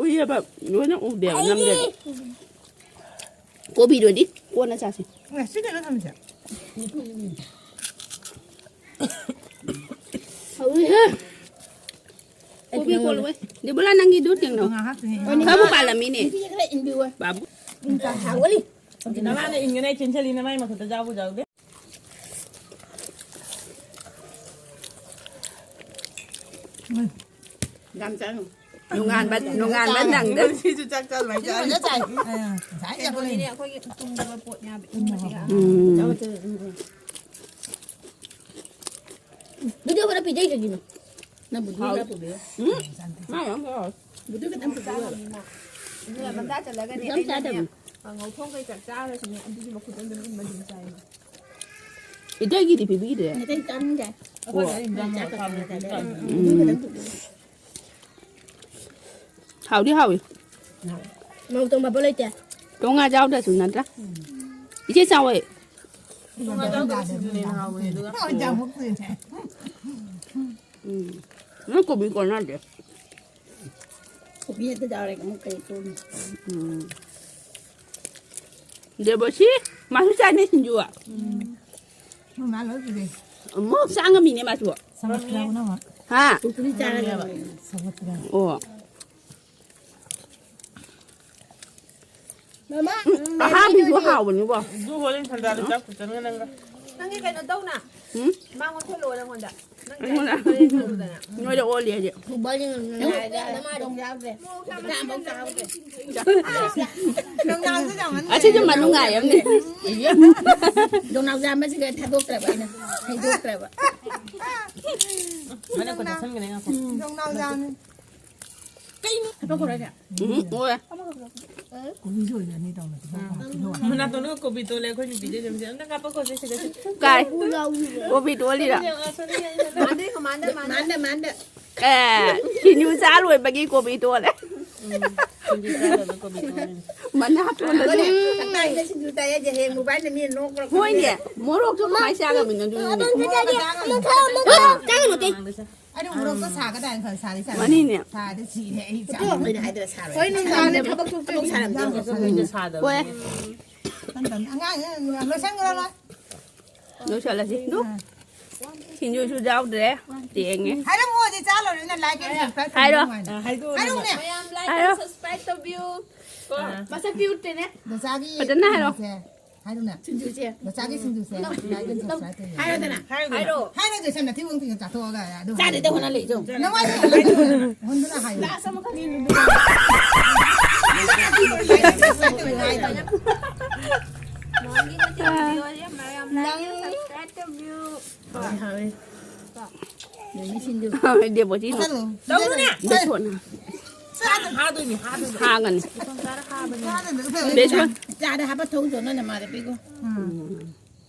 ꯎꯏꯌꯦꯕ, ꯂꯣꯏꯅ ꯎꯗꯦꯕ, ꯅꯝꯗꯦꯕ꯫ ꯀꯣꯕꯤꯗꯨꯗꯤ ꯀꯣꯟꯅ ꯆꯥꯁꯤ꯫ ꯑꯦ, ꯁꯤ ꯀꯩꯅꯣ ꯊꯝꯃꯤꯁꯦ? ꯍꯥꯎꯋꯤꯍꯦ꯫ ꯑꯩ ꯀꯣꯜꯂꯣꯏ꯫ ꯗꯦꯕꯣꯂꯥ, ꯅꯪꯒꯤꯗꯨ ꯇꯦꯡꯅꯧ꯫ ꯉꯥꯏꯍꯥꯛ ꯇꯦꯡꯉꯦ꯫ ꯈꯔꯕꯨ ꯄꯥꯜꯂꯝꯃꯤꯅꯦ꯫ ꯅꯨꯄꯤꯁꯦ ꯈꯔ ꯏꯟꯕꯤꯌꯨ꯫ ꯕꯥꯕꯨ꯫ ꯅꯃꯥꯅ ꯏꯟꯒꯅꯤ, ꯑꯩ ꯆꯦꯟꯁꯤꯜꯂꯤ, ꯅꯃꯥꯏ ꯃꯈꯨꯠꯇ ꯌꯥꯎꯕ ꯌꯥꯎꯗꯦ꯫ ꯌꯥꯝ ꯆꯥꯅꯨ꯫ ꯅꯣꯡꯉꯥꯟꯕ, ꯅꯣꯡꯉꯥꯟꯕ ꯅꯪꯗ꯫ ꯉꯁꯤꯁꯨ ꯆꯥꯛ ꯆꯥ ꯑꯗꯨꯃꯥꯏꯅ ꯆꯥꯅꯤ꯫ ꯐꯖꯅ ꯆꯥꯏ꯫ ꯑꯥ, ꯉꯁꯥꯏ ꯆꯥꯛ ꯀꯩꯅꯣꯅꯤꯅꯦ, ꯆꯥꯕꯅꯤ꯫ ꯑꯩꯈꯣꯏꯒꯤ ꯇꯨꯝꯗꯕ ꯄꯣꯠꯅꯦ ꯍꯥꯏꯕ, ꯏꯪꯕꯅꯦ ꯍꯥꯏꯕ꯫ ꯎꯝ꯫ ꯚꯤꯗꯤꯑꯣ ꯈꯔ ꯄꯤꯖꯩ ꯀꯩꯒꯤꯅꯣ? ꯅꯪꯕꯨ ꯍꯥꯎ꯫ ꯈꯔ ꯄꯨꯕꯤꯌꯨ꯫ ꯎꯝ꯫ ꯃꯥ ꯌꯥꯝ ꯍꯥꯎ꯫ ꯕꯨꯗꯨ ꯈꯤꯇꯪ ꯄꯨꯕꯤꯌꯨ꯫ ꯑꯗꯨꯅ ꯃꯟꯗꯥ ꯆꯠꯂꯒꯅꯦ ꯌꯥꯝ ꯑꯩꯅꯅꯦ, ꯆꯥꯗꯕꯅꯤ꯫ ꯉꯧꯊꯣꯡ ꯀꯩ ꯆꯥꯛ ꯆꯥꯔꯁꯨꯅꯦ, ꯑꯗꯨꯒꯤ ꯃꯈꯨꯠ ꯑꯗꯨꯝ ꯏꯟꯕ ꯑꯗꯨꯝ ꯆꯥꯏ꯫ ꯏꯇꯩꯒꯤꯗꯤ ꯄꯤꯕꯤꯗ꯭ꯔꯦ꯫ ꯑꯇꯩ ꯆꯥꯅꯤꯡꯗꯦ꯫ ꯑꯩꯈꯣꯏ ꯆꯥꯛ ꯈꯛꯇ ꯉꯥꯏꯔꯦ꯫ ꯎꯝ꯫ ꯕꯨꯗꯨ ꯈꯤꯇꯪ ꯄꯨꯕꯤꯌꯨ꯫ ꯍꯥꯎꯗꯤ ꯍꯥꯎꯏ꯫ ꯃꯧ ꯇꯣꯡꯕ ꯄꯣꯠ ꯂꯩꯇꯦ꯫ ꯇꯣꯡꯉꯥ ꯆꯥꯎꯗ꯭ꯔꯁꯨ ꯅꯠꯇ꯭ꯔꯥ? ꯏꯆꯦ ꯆꯥꯎꯋꯦ꯫ ꯇꯣꯡꯉꯥ ꯆꯥꯎꯗꯕ ꯁꯤꯡꯖꯨꯅ ꯍꯦꯟꯅ ꯍꯥꯎꯕꯅꯦ, ꯑꯗꯨꯒ꯫ ꯎꯝ꯫ ꯅꯪ ꯀꯣꯕꯤ ꯀꯣꯟꯅꯗꯦ꯫ ꯀꯣꯕꯤ ꯍꯦꯛꯇ ꯌꯥꯎꯔꯦ, ꯑꯃꯨꯛ ꯀꯩ ꯇꯣꯡꯉꯤ꯫ ꯎꯝ꯫ ꯗꯦꯕꯣꯁꯤ, ꯃꯥꯁꯨ ꯆꯥꯅꯤ ꯁꯤꯡꯖꯨ꯫ ꯎꯝ꯫ ꯃꯣꯏ ꯃꯥ ꯂꯣꯏ ꯄꯨꯔꯦ꯫ ꯑꯃꯨꯛ ꯆꯥ ꯉꯝꯃꯤꯅꯦ ꯃꯥꯁꯨ꯫ ꯁꯧꯒꯠꯄ꯭ꯔꯥ ꯄꯨꯝꯅꯃꯛ꯫ ꯍꯥ? ꯀꯨꯔꯀꯨꯔꯤ ꯆꯥꯔꯒ ꯂꯩꯌꯦ꯫ ꯁꯧꯒꯠꯄ꯭ꯔꯥ꯫ ꯑꯣ꯫ ꯃꯃꯥ, ꯎꯝ, ꯎꯝ, ꯑꯍꯥꯕꯤꯁꯨ ꯃꯦꯒꯤꯗꯨꯗꯤ꯫ ꯍꯥꯎꯕꯅꯤꯀꯣ꯫ ꯑꯗꯨ ꯍꯣꯔꯦꯟ ꯁꯟꯗꯥꯗ ꯆꯥꯛ ꯄꯨꯁꯟꯒꯅꯤ ꯅꯪꯒ꯫ ꯅꯪꯒꯤ ꯀꯩꯅꯣ ꯇꯧꯅ꯫ ꯎꯝ? ꯃꯥ ꯑꯣꯟꯁꯤꯜꯂꯛꯑꯣ ꯅꯪꯉꯣꯟꯗ꯫ ꯅꯪ ꯑꯩꯉꯣꯟꯗ꯫ ꯀꯔꯤ ꯈꯜꯂꯨꯗꯅ? ꯅꯣꯏꯗ ꯑꯣꯜꯂꯤ ꯍꯥꯏꯗꯤ꯫ ꯐꯨꯠꯕꯣꯜ ꯌꯦꯡꯉꯝꯗꯅ ꯍꯥꯏꯔꯒ ꯅꯃꯥꯗꯣ ꯌꯥꯎꯗ꯭ꯔꯦ꯫ ꯅꯣꯡꯁꯥ ꯑꯃꯐꯥꯎ ꯆꯥꯍꯧꯗ꯭ꯔꯦ꯫ ꯅꯣꯡꯅꯥꯡꯁꯨ ꯌꯥꯝ ꯃꯅꯨꯡ ꯑꯁꯤꯁꯨ ꯃꯅꯨꯡ ꯉꯥꯏꯔꯝꯅꯦ꯫ ꯅꯣꯡꯅꯥꯡꯁꯦ ꯑꯃꯁꯤꯒ ꯊꯥꯗꯣꯛꯇ꯭ꯔꯕ ꯑꯩꯅ꯫ ꯍꯩꯗꯣꯛꯇ꯭ꯔꯕ꯫ ꯃꯅꯝ ꯈꯔ ꯆꯠꯁꯟꯒꯅꯤ, ꯉꯥꯏꯈꯣ꯫ ꯅꯣꯡꯅꯥꯡ ꯌꯥꯝꯃꯤ꯫ ꯀꯩꯅꯣ? ꯊꯕꯛ ꯈꯔ ꯎꯝ, ꯑꯣꯏ꯫ ꯀꯣꯕꯤꯁꯨ ꯑꯣꯏꯔꯅꯤ ꯇꯧꯅ ꯇꯤꯜꯍꯧ ꯄꯥꯟ, ꯇꯤꯜꯍꯧ ꯄꯥꯟ꯫ ꯃꯅꯥꯇꯣꯟꯗꯨꯒ ꯀꯣꯕꯤ ꯇꯣꯜꯂꯦ ꯑꯩꯈꯣꯏ ꯅꯨꯄꯤꯗ ꯌꯦꯡꯁꯦ꯫ ꯑꯝꯇ ꯀꯥꯞꯄꯛꯈꯣꯁꯦ ꯁꯤꯗ꯫ ꯀꯥꯏ? ꯀꯣꯕꯤ ꯇꯣꯜꯂꯤꯔꯥ? ꯃꯥꯟꯗꯦ, ꯃꯥꯟꯗꯦ, ꯃꯥꯟꯗꯦ꯫ ꯃꯥꯟꯗꯦ, ꯃꯥꯟꯗꯦ꯫ ꯑꯦ, ꯁꯤꯡꯖꯨ ꯆꯥ ꯂꯣꯏꯕꯒꯤ ꯀꯣꯕꯤ ꯇꯣꯜꯂꯦ꯫ ꯎꯝ, ꯁꯤꯡꯖꯨ ꯆꯥ ꯂꯣꯏꯕ ꯀꯣꯕꯤ ꯇꯣꯜꯂꯦ꯫ ꯃꯅꯥꯇꯣꯟꯗꯁꯨ꯫ ꯑꯗꯨꯅꯦ, ꯇꯞꯇꯥꯏꯗ ꯁꯤꯡꯖꯨ ꯆꯥꯏ ꯍꯥꯏꯁꯦ, ꯍꯌꯦꯡ ꯃꯨꯛꯕꯥꯡꯗ ꯃꯤꯅ ꯅꯣꯛꯄ꯭ꯔꯥ ꯍꯣꯏꯅꯦ, ꯈꯪꯗꯦ꯫ ꯃꯣꯔꯣꯛꯁꯨ ꯀꯃꯥꯏ ꯆꯥꯒꯗꯕꯅꯣ ꯑꯗꯨꯅꯅꯦ꯫ ꯃꯣꯔꯣꯛꯀ ꯆꯥꯒꯅꯨ꯫ ꯆꯥꯒꯅꯨ, ꯆꯥꯒꯅꯨ꯫ ꯃꯥꯡꯗ ꯆꯥ-, ꯑꯩꯅ ꯃꯣꯔꯣꯛꯇꯣ ꯁꯥꯒꯗꯥꯏꯅ ꯈꯜꯂꯦ, ꯁꯥꯗꯤ ꯁꯥꯗꯦ꯫ ꯃꯥꯅꯤꯅꯦ꯫ ꯁꯥꯗꯤ ꯁꯤꯔꯦ ꯑꯩ ꯆꯥꯛ꯫ ꯑꯗꯣ ꯑꯩꯅ ꯍꯥꯏꯗ꯭ꯔꯥ ꯁꯥꯔꯣꯏ꯫ ꯍꯣꯏ, ꯅꯨꯡꯗꯥꯡꯗ ꯊꯕꯛ ꯊꯣꯛꯇ꯭ꯔꯗꯤ ꯁꯥꯔꯝꯗꯦ꯫ ꯍꯣꯏ꯫ ꯇꯟ ꯇꯟ ꯑꯉꯥꯡ ꯂꯣꯏꯁꯟꯈ꯭ꯔꯣ ꯂꯣꯏ꯫ ꯂꯣꯏꯁꯜꯂꯁꯤ꯫ ꯑꯗꯨ ꯁꯤꯡꯖꯨꯁꯨ ꯌꯥꯎꯗ꯭ꯔꯦ꯫ ꯇꯦꯡꯉꯦ꯫ ꯍꯥꯏꯔꯝꯃꯣ ꯍꯧꯖꯤꯛ ꯆꯥ ꯇꯧꯔꯦꯅ like and subscribe ꯍꯥꯏꯔꯣ꯫ ꯇꯧꯕꯤꯌꯨ ꯍꯥꯏꯅ꯫ ꯑ, ꯍꯥꯏꯗꯣꯛꯑꯣ, ꯍꯥꯏꯔꯛꯑꯣꯅꯦ꯫ ꯍꯥꯏꯔꯣ꯫ ꯃꯌꯥꯝ like ꯍꯥꯏꯔꯣ꯫ And subscribe ꯇꯧꯕꯤꯌꯨ꯫ ꯑ, ꯃꯁꯛꯇꯤ ꯎꯠꯇꯦꯅꯦ꯫ ꯗꯣꯁꯥꯒꯤ ꯐꯖꯅ ꯍꯥꯏꯔꯣ꯫ ꯁꯤꯡꯖꯨꯁꯦ꯫ ꯍꯥꯏꯔꯣꯅꯦ꯫ ꯁꯤꯡꯖꯨꯁꯦ꯫ ꯗꯣꯁꯥꯒꯤ ꯁꯤꯡꯖꯨꯁꯦ꯫ ꯅꯪ, like and subscribe ꯇꯧꯕꯤꯌꯨ꯫ ꯍꯥꯏꯔꯣꯗꯅ꯫ ꯍꯥꯏꯔꯣ꯫ ꯍꯥꯏꯔꯣ꯫ ꯍꯥꯏꯔꯣ, ꯖꯦꯁꯟ, ꯅꯊꯤ ꯃꯣꯡ ꯊꯤꯅ ꯆꯥꯊꯣꯛꯑꯒ ꯑꯗꯨ ꯆꯥꯗꯦꯗ ꯍꯥꯏꯔꯣ꯫ ꯍꯣꯠꯅ ꯂꯩ, ꯆꯨꯝ꯫ ꯅꯃꯥꯏꯗꯣ ꯍꯣꯟꯗꯨꯅ ꯍꯥꯏꯌꯨ꯫ Last ꯑꯃꯈꯛ꯫ Like and subscribe ꯇꯧꯕꯤꯌꯨ ꯍꯥꯏꯗꯣ꯫ ꯃꯣꯟꯒꯤ ꯃꯆꯦ ꯚꯤꯗꯤꯑꯣꯁꯦ ꯃꯌꯥꯝ like and subscribe ꯇꯧꯕꯤꯌꯨ꯫ ꯍꯥꯎꯋꯦ, ꯍꯥꯎꯋꯦ꯫ ꯗꯦꯕꯣꯖꯤꯅ꯫ ꯆꯠꯂꯣ꯫ ꯇꯧꯅꯨꯅꯦ꯫ ꯕꯦꯁꯣꯟꯅ꯫ ꯆꯥꯗ ꯍꯥꯗꯣꯏꯅꯤ, ꯍꯥꯗꯣꯏꯅꯤ꯫ ꯍꯥꯒꯅꯤ꯫ ꯆꯥꯗ ꯍꯥꯗꯣꯏꯅꯤ꯫ ꯕꯦꯁꯣꯟ꯫ ꯆꯥꯗ ꯍꯥꯞꯄ ꯊꯧꯖꯣꯅ ꯅꯃꯥꯗ ꯄꯤꯒꯣ꯫ ꯎꯝ꯫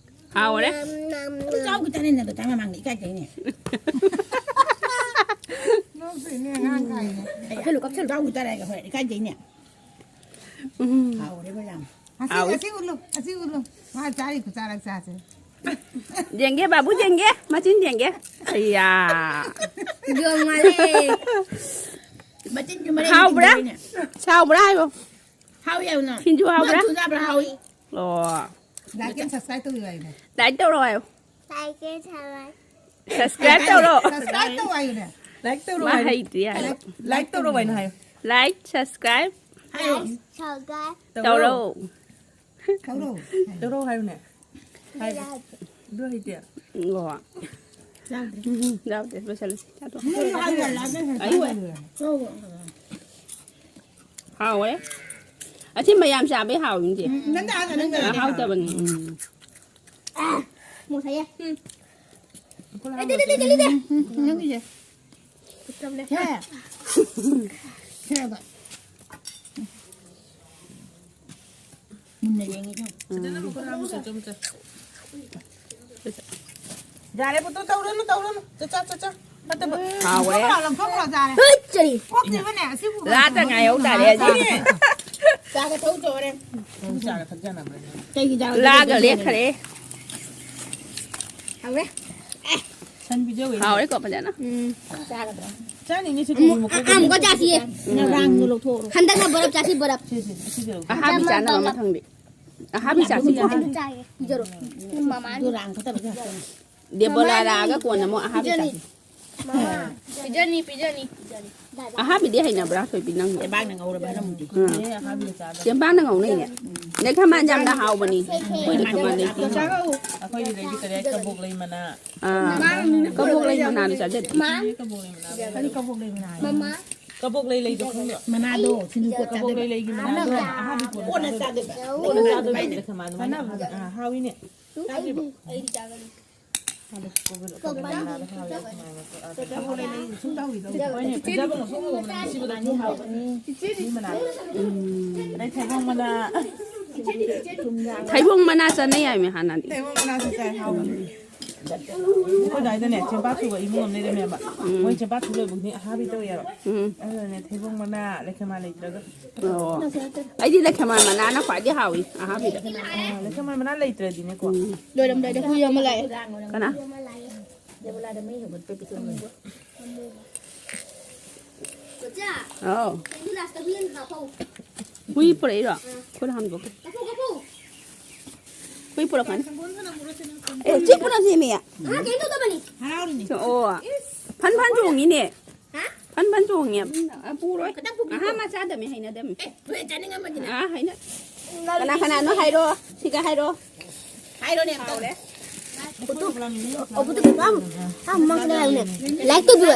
ꯍꯥꯎꯔꯦ꯫ ꯆꯥꯎ ꯈꯤꯇꯅꯦ ꯅꯪꯗꯣ ꯇꯥ ꯃꯃꯥꯡꯗ ꯏꯀꯥꯏꯖꯩꯅꯦ꯫ ꯅꯣꯛꯇꯣꯏꯅꯦ ꯑꯉꯥꯡ ꯀꯥꯏꯅ꯫ ꯀꯞꯁꯜꯂꯨ, ꯀꯞꯁꯜꯂꯨ꯫ ꯆꯥꯎ ꯈꯤꯇꯅꯦ ꯍꯣꯏ ꯏꯀꯥꯏꯖꯩꯅꯦ꯫ ꯎꯝ꯫ ꯍꯥꯎꯔꯦꯕ ꯌꯥꯝ꯫ ꯑꯁꯤ, ꯍꯥꯎꯏ꯫ ꯑꯁꯤ ꯎꯠꯂꯨ, ꯑꯁꯤ ꯎꯠꯂꯨ꯫ ꯃꯥ ꯆꯥꯔꯤ ꯈꯨꯆꯥꯔꯛ ꯆꯥꯁꯦ꯫ ꯌꯦꯡꯒꯦ, ꯕꯥꯕꯨ ꯌꯦꯡꯒꯦ, ꯃꯆꯤꯟ ꯌꯦꯡꯒꯦ꯫ ꯑꯩꯌꯥ꯫ ꯌꯣꯡ ꯃꯥꯜꯂꯦ꯫ ꯃꯆꯤꯟꯁꯨ ꯃꯔꯦꯡ ꯍꯥꯎꯕ꯭ꯔꯥ? ꯃꯔꯦꯡ ꯇꯧꯏꯅꯦ꯫ ꯍꯥꯎꯕ꯭ꯔꯥ ꯍꯥꯏꯌꯣ꯫ ꯍꯥꯎꯏ ꯍꯥꯏꯌꯨ ꯅꯪ꯫ ꯁꯤꯡꯖꯨ ꯍꯥꯎꯕ꯭ꯔꯥ? ꯅꯪ ꯊꯨꯖꯥꯕ꯭ꯔꯥ ꯍꯥꯎꯏ꯫ ꯑꯣ꯫ Like and subscribe ꯇꯧꯕꯤꯌꯨ ꯍꯥꯏꯌꯨꯅꯦ꯫ Like ꯇꯧꯔꯣ ꯍꯥꯏꯌꯣ꯫ Like and subscribe꯫ Subscribe ꯇꯧꯔꯣ꯫ Subscribe ꯇꯧ ꯍꯥꯏꯌꯨꯅꯦ꯫ Like ꯇꯧꯔꯣ ꯃꯥ ꯍꯥꯏꯌꯨ꯫ ꯍꯩꯇꯦ ꯍꯥꯏꯌꯣ꯫ Like ꯇꯧꯔꯣ ꯍꯥꯏꯅ ꯍꯥꯏꯌꯨ꯫ Like, subscribe꯫ ꯍꯥꯏꯌꯨ꯫ Like, subscribe꯫ ꯇꯧꯔꯣ꯫ ꯇꯧꯔꯣ꯫ ꯇꯧꯔꯣ꯫ ꯇꯧꯔꯣ ꯍꯥꯏꯌꯨꯅꯦ꯫ ꯍꯥꯏꯌꯨ꯫ ꯑꯗꯨ ꯍꯩꯇꯦ꯫ ꯑꯣ꯫ ꯌꯥꯎꯗ꯭ꯔꯦ꯫ ꯎꯝ, ꯌꯥꯎꯗ꯭ꯔꯦ꯫ ꯂꯣꯏꯁꯜꯂꯁꯤ꯫ ꯆꯥꯊꯣꯛ꯫ ꯅꯣꯏꯁꯨ ꯍꯥꯏꯌꯨ꯫ Like and subscribe ꯑꯩꯌꯣ꯫ ꯇꯧꯕꯤꯌꯨ꯫ ꯍꯥꯎꯋꯦ꯫ ꯑꯁꯤ ꯃꯌꯥꯝ ꯆꯥꯕꯩ ꯍꯥꯎꯋꯤꯅꯦ꯫ ꯎꯝ, ꯅꯪꯗ ꯍꯥꯟꯅ, ꯅꯪꯗ ꯍꯥꯟꯅ꯫ ꯍꯥꯎꯇꯕꯅꯤ꯫ ꯎꯝ꯫ ꯃꯣꯔꯣꯛ ꯁꯥꯏꯌꯦ꯫ ꯎꯝ꯫ ꯑꯦ, ꯂꯤꯗꯦ, ꯂꯤꯗꯦ, ꯂꯤꯗꯦ꯫ ꯎꯝ, ꯎꯝ, ꯅꯪꯒꯤꯁꯦ꯫ ꯁꯦ꯫ ꯁꯦꯕ꯫ ꯃꯨꯟꯅ ꯌꯦꯡꯉꯤ ꯏꯕꯦꯝꯃ꯫ ꯁꯤꯗꯅ ꯃꯈꯨꯠ ꯍꯥꯝꯃꯨ, ꯆꯠꯆꯣ, ꯆꯠꯆꯣ꯫ ꯌꯥꯔꯦ, ꯄꯨꯠꯇꯨ ꯇꯧꯔꯨꯅꯨ, ꯇꯧꯔꯨꯅꯨ꯫ ꯆꯠꯆꯥ, ꯆꯠꯆꯥ꯫ ꯐꯠꯇꯕ꯫ ꯍꯥꯎꯔꯦ꯫ ꯂꯪꯊꯣꯛꯈ꯭ꯔꯣ, ꯂꯪꯊꯣꯛꯈ꯭ꯔꯣ, ꯌꯥꯔꯦ꯫ ꯍꯩꯠ, ꯆꯔꯤ꯫ ꯑꯣꯛꯇ꯭ꯔꯤꯕꯅꯦ, ꯑꯁꯤꯕꯨ ꯂꯥꯗ ꯉꯥꯏꯍꯧ ꯇꯥꯔꯦ, ꯑꯁꯤꯗꯤ꯫ ꯆꯥꯒ ꯊꯧ ꯆꯣꯔꯦ꯫ ꯆꯥꯒ ꯊꯛꯆꯅꯕ꯭ꯔꯥ? ꯀꯩꯒꯤ ꯆꯥꯒ ꯂꯥꯒ ꯊꯛꯆꯅꯕ꯭ꯔꯥ? ꯂꯦꯛꯈ꯭ꯔꯦ꯫ ꯍꯥꯎꯔꯦ꯫ ꯁꯟ ꯄꯤꯖꯧꯋꯦ꯫ ꯍꯥꯎꯔꯦꯀꯣ, ꯐꯖꯅ? ꯎꯝ, ꯆꯥꯒꯗ꯭ꯔꯥ? ꯆꯥꯅꯤꯡꯉꯦ, ꯁꯤ ꯑꯃꯨꯛ, ꯀꯣꯕꯤ ꯃꯀꯨ꯫ ꯑ-, ꯑꯃꯨꯛꯀ ꯆꯥꯁꯤꯌꯦ꯫ ꯅꯪ ꯔꯥꯡꯗꯣ ꯂꯧꯊꯣꯛꯎꯔꯣ꯫ ꯍꯟꯗꯛꯅ ꯕꯔꯞ ꯆꯥꯁꯤ, ꯕꯔꯞ꯫ ꯁꯤ, ꯁꯤ, ꯁꯤ ꯂꯧꯊꯣꯛ꯫ ꯑꯍꯥꯕꯤ ꯆꯥꯅꯕ ꯃꯊꯪꯗꯤ꯫ ꯑꯍꯥꯕꯤ ꯆꯥꯁꯤ꯫ ꯑꯗꯨ ꯆꯥꯒꯦ꯫ ꯄꯤꯖꯔꯣ꯫ ꯃꯃꯥꯅ꯫ ꯑꯗꯨ ꯔꯥꯡ ꯈꯛꯇ ꯄꯤꯖꯔꯣ꯫ ꯗꯦꯕꯣꯂꯥ ꯂꯥꯛꯑꯒ ꯀꯣꯟꯅ ꯑꯃꯨꯛ ꯑꯍꯥꯕꯤ ꯄꯤꯖꯅꯤ꯫ ꯆꯥꯁꯤ꯫ ꯄꯤꯖꯅꯤ, ꯄꯤꯖꯅꯤ꯫ ꯑꯍꯥꯕꯤꯗꯤ ꯍꯩꯅꯕ꯭ꯔꯥ, ꯊꯣꯏꯕꯤ, ꯅꯪ? ꯆꯦꯕꯥꯡꯅ ꯉꯧꯔꯕ ꯍꯅ ꯃꯨꯗꯤ꯫ ꯎꯝ꯫ ꯆꯦꯕꯥꯡꯅ ꯉꯧꯅꯩꯅꯦ꯫ ꯂꯩꯈꯥꯃꯥꯟ ꯌꯥꯝꯅ ꯍꯥꯎꯕꯅꯤ꯫ ꯑꯩꯈꯣꯏ ꯂꯩꯈꯥꯃꯥꯟ ꯂꯩꯇꯦ꯫ ꯑꯩꯈꯣꯏꯗꯤ ꯂꯩꯗꯤ ꯀꯔꯤ ꯍꯥꯏ, ꯀꯕꯣꯛ ꯂꯩ ꯃꯅꯥ꯫ ꯑꯥ, ꯀꯕꯣꯛ ꯂꯩ ꯃꯅꯥꯗꯣ ꯆꯥꯖꯗꯦ꯫ ꯀꯔꯤ ꯀꯕꯣꯛ ꯂꯩ ꯃꯅꯥ? ꯃꯃꯥ꯫ ꯀꯕꯣꯛ ꯂꯩ ꯂꯩꯗꯣ ꯈꯪꯕ꯭ꯔꯣ? ꯃꯅꯥꯗꯣ ꯁꯤꯡꯖꯨ ꯀꯣꯠ ꯀꯕꯣꯛ ꯆꯥꯗꯣꯏꯕ꯫ ꯂꯩ ꯂꯩꯒꯤ ꯃꯅꯥꯗꯣ ꯑꯍꯥꯕꯤ ꯀꯣꯟꯅ ꯀꯣꯟꯅ ꯆꯥꯗꯣꯏꯕ꯫ ꯆꯥꯗꯣꯏꯕ꯫ ꯀꯣꯟꯅ ꯆꯥꯗꯣꯏꯕ ꯂꯩꯈꯥꯃꯥꯟ ꯃꯅꯥ꯫ ꯑꯥ, ꯍꯥꯎꯏꯅꯦ꯫ ꯑꯩꯗꯤ ꯆꯥꯒꯅꯤ꯫ ꯍꯣꯏꯅꯦ, ꯐꯖꯕ ꯉꯧꯊꯣꯛ ꯉꯧꯕꯅꯦ, ꯁꯤꯕꯨꯗ ꯑꯗꯨꯝ ꯍꯥꯎꯕꯅꯤ꯫ ꯃꯤ ꯃꯅꯥꯗꯣ꯫ ꯑꯗꯩ ꯊꯩꯕꯣꯡ ꯃꯅꯥ꯫ ꯊꯩꯕꯣꯡ ꯃꯅꯥ ꯆꯥꯅꯩ ꯍꯥꯏꯃꯦ ꯍꯥꯟꯅꯗꯤ꯫ ꯊꯩꯕꯣꯡ ꯃꯅꯥꯁꯨ ꯆꯥꯏ, ꯍꯥꯎꯕꯅꯤ꯫ ꯑꯩꯈꯣꯏ ꯑꯗꯥꯏꯗꯅꯦ ꯆꯦꯡꯄꯥꯛ ꯊꯨꯕ ꯏꯃꯨꯡ ꯑꯃ ꯂꯩꯔꯝꯃꯦꯕ꯫ ꯎꯝ꯫ ꯃꯣꯏ ꯆꯦꯡꯄꯥꯛ ꯊꯨ ꯂꯣꯏꯕ ꯈꯨꯗꯤꯡ ꯑꯍꯥꯕꯤ ꯇꯧꯋꯦꯕ꯫ ꯎꯝ꯫ ꯑꯗꯨꯅꯅꯦ ꯊꯩꯕꯣꯡ ꯃꯅꯥ, ꯂꯩꯈꯥꯃꯥꯟ ꯂꯩꯇ꯭ꯔꯒ꯫ ꯑꯣ꯫ ꯑꯩꯗꯤ ꯂꯩꯈꯥꯃꯥꯟ ꯃꯅꯥꯅ ꯈ꯭ꯋꯥꯏꯗꯩ ꯍꯥꯎꯏ ꯑꯍꯥꯕꯤꯗ꯫ ꯑꯥ, ꯂꯩꯈꯥꯃꯥꯟ ꯃꯅꯥ ꯂꯩꯇ꯭ꯔꯗꯤꯅꯦꯀꯣ꯫ ꯎꯝ꯫ ꯂꯣꯏꯔꯝꯗꯥꯏꯗ ꯍꯨꯏ ꯑꯃ ꯂꯥꯛꯑꯦ꯫ ꯀꯅꯥ? ꯆꯥ, ꯑꯥꯎ꯫ ꯀꯩꯅꯣ ꯂꯥꯁꯇ ꯍꯨꯏ ꯑꯃ ꯍꯥꯞꯄꯧ꯫ ꯍꯨꯏ ꯄꯨꯔꯛꯏꯔꯣ? ꯈꯨꯠ ꯍꯥꯝꯗꯣꯛꯀꯦ꯫ ꯀꯐꯧ, ꯀꯐꯧ꯫ ꯍꯨꯏ ꯄꯨꯔꯛꯀꯅꯤ꯫ ꯑꯦ, ꯆꯤꯛꯄꯅ ꯁꯤꯅꯤ꯫ ꯑꯥ, ꯀꯩꯝ ꯇꯧꯗꯕꯅꯤ꯫ ꯑꯣ꯫ ꯐꯟ ꯐꯟ ꯆꯣꯡꯉꯤꯅꯦ꯫ ꯍꯥ? ꯐꯟ ꯐꯟ ꯆꯣꯡꯉꯦ꯫ ꯎꯝ, ꯄꯨꯔꯣꯏ꯫ ꯈꯤꯇꯪ ꯄꯨꯕꯤꯌꯨ꯫ ꯑꯍꯥ, ꯃꯥ ꯆꯥꯗꯕꯅꯤ, ꯍꯩꯅꯗꯕꯅꯤ꯫ ꯑꯦ, ꯍꯣꯏ, ꯆꯥꯅꯤꯡꯉꯝꯃꯅꯤꯅ꯫ ꯑꯥ, ꯍꯩꯅ-, ꯀꯅꯥ ꯀꯅꯥꯅꯣ ꯍꯥꯏꯔꯣ꯫ ꯁꯤꯒ ꯍꯥꯏꯔꯣ꯫ ꯍꯥꯏꯔꯣꯅꯦ, ꯑꯝꯇ꯫ ꯍꯥꯎꯔꯦ꯫ ꯑꯣ, ꯄꯨꯇꯨ, ꯑꯝ, ꯑꯝ, ꯃꯥ ꯀꯗꯥꯏ ꯍꯥꯏꯕꯅꯦ? Like ꯇꯧꯕꯤꯌꯣ꯫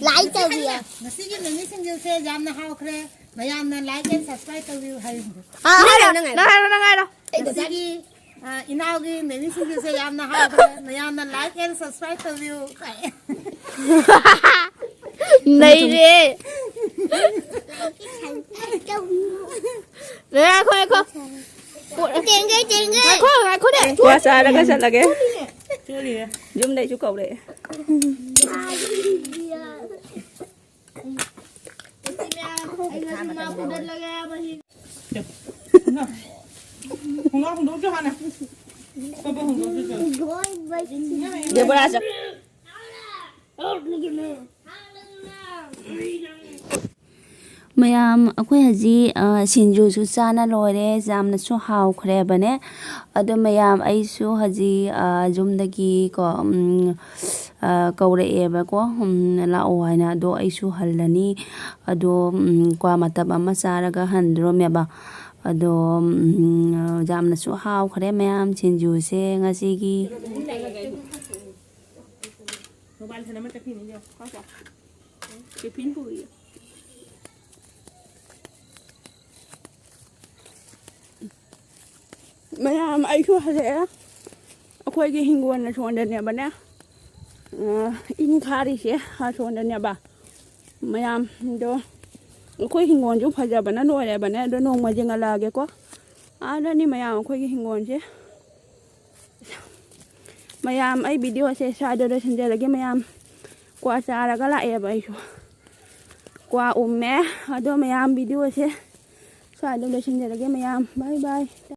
Like ꯇꯧꯕꯤꯌꯣ꯫ ꯉꯁꯤꯒꯤ ꯃꯤꯃꯤ ꯁꯤꯡꯖꯨꯁꯦ ꯌꯥꯝꯅ ꯍꯥꯎꯈ꯭ꯔꯦ꯫ ꯃꯌꯥꯝꯅ like and subscribe ꯇꯧꯕꯤꯌꯨ ꯍꯥꯏꯌꯨ꯫ ꯑꯥ, ꯅꯪ ꯍꯥꯏꯔꯣ, ꯍꯥꯏꯔꯣ, ꯅꯪ ꯍꯥꯏꯔꯣ, ꯅꯪ ꯍꯥꯏꯔꯣ꯫ ꯉꯁꯤꯒꯤ, ꯑ, ꯏꯅꯥꯎꯒꯤ ꯃꯤꯃꯤ ꯁꯤꯡꯖꯨꯁꯦ ꯌꯥꯝꯅ ꯍꯥꯎꯈ꯭ꯔꯦ꯫ ꯃꯌꯥꯝꯅ like and subscribe ꯇꯧꯕꯤꯌꯨ꯫ ꯅꯩꯔꯦ꯫ ꯉꯥꯏꯈꯣ, ꯉꯥꯏꯈꯣ꯫ ꯇꯦꯡꯒꯦ, ꯇꯦꯡꯒꯦ꯫ ꯉꯥꯏꯈꯣ, ꯉꯥꯏꯈꯣꯅꯦ꯫ ꯀ꯭ꯋꯥ ꯆꯥꯔꯒ ꯆꯠꯂꯒꯦ꯫ ꯌꯨꯝꯗꯩꯁꯨ ꯀꯧꯔꯛꯑꯦ꯫ ꯑꯩ ꯉꯁꯤ ꯃꯥ ꯐꯨꯗꯠꯂꯒꯦ ꯃꯍꯤ꯫ ꯈꯣꯡꯒ꯭ꯔꯥꯎ ꯍꯣꯡꯗꯣꯛꯎꯆꯣ ꯍꯥꯟꯅ꯫ ꯀꯣꯛ ꯍꯣꯡꯗꯣꯛꯎꯆꯣ꯫ ꯗꯦꯕꯣꯔꯥ ꯆꯠ-, ꯃꯌꯥꯝ, ꯑꯩꯈꯣꯏ ꯍꯧꯖꯤꯛ, ꯑ, ꯁꯤꯡꯖꯨꯁꯨ ꯆꯥꯅ ꯂꯣꯏꯔꯦ, ꯌꯥꯝꯅꯁꯨ ꯍꯥꯎꯈ꯭ꯔꯦꯕꯅꯦ꯫ ꯑꯗꯣ ꯃꯌꯥꯝ, ꯑꯩꯁꯨ ꯍꯧꯖꯤꯛ, ꯑ, ꯌꯨꯝꯗꯒꯤ ꯀꯣ, ꯎꯝ, ꯑ, ꯀꯧꯔꯛꯑꯦꯕꯀꯣ, ꯎꯝ, "ꯂꯥꯛꯑꯣ" ꯍꯥꯏꯅ꯫ ꯑꯗꯣ ꯑꯩꯁꯨ ꯍꯜꯂꯅꯤ꯫ ꯑꯗꯣ, ꯎꯝ, ꯀ꯭ꯋꯥ ꯃꯇꯞ ꯑꯃ ꯆꯥꯔꯒ ꯍꯟꯗ꯭ꯔꯣꯃꯦꯕ꯫ ꯑꯗꯣ, ꯎꯝ, ꯌꯥꯝꯅꯁꯨ ꯍꯥꯎꯈ꯭ꯔꯦ ꯃꯌꯥꯝ ꯁꯤꯡꯖꯨꯁꯦ ꯉꯁꯤꯒꯤ꯫ ꯃꯌꯥꯝ, ꯑꯩꯁꯨ ꯍꯜꯂꯛꯑꯦ꯫ ꯑꯩꯈꯣꯏꯒꯤ ꯍꯤꯡꯒꯣꯜ ꯑꯁꯣꯝꯗꯅꯦꯕꯅꯦ, ꯑ, ꯏꯟ ꯈꯥꯔꯤꯁꯦ ꯑꯁꯣꯝꯗꯅꯦꯕ꯫ ꯃꯌꯥꯝꯗꯣ, ꯑꯩꯈꯣꯏ ꯍꯤꯡꯒꯣꯜꯁꯨ ꯐꯖꯕꯅ ꯂꯣꯏꯔꯦꯕꯅꯦ꯫ ꯑꯗꯣ ꯅꯣꯡꯃ ꯌꯦꯡꯍꯜꯂꯛꯑꯒꯦꯀꯣ꯫ ꯑꯥꯗꯅꯤ ꯃꯌꯥꯝ, ꯑꯩꯈꯣꯏꯒꯤ ꯍꯤꯡꯒꯣꯜꯁꯦ꯫ ꯃꯌꯥꯝ, ꯑꯩ ꯚꯤꯗꯤꯑꯣꯁꯦ ꯁ꯭ꯋꯥꯏꯗ ꯂꯣꯏꯁꯤꯟꯖꯔꯒꯦ꯫ ꯃꯌꯥꯝ, ꯀ꯭ꯋꯥ ꯆꯥꯔꯒ ꯂꯥꯛꯑꯦꯕ ꯑꯩꯁꯨ꯫ ꯀ꯭ꯋꯥ ꯎꯝꯃꯦ꯫ ꯑꯗꯣ ꯃꯌꯥꯝ, ꯚꯤꯗꯤꯑꯣꯁꯦ ꯁ꯭ꯋꯥꯏꯗ ꯂꯣꯏꯁꯤꯟꯖꯔꯒꯦ ꯃꯌꯥꯝ꯫ ꯕꯥꯏ ꯕꯥꯏ꯫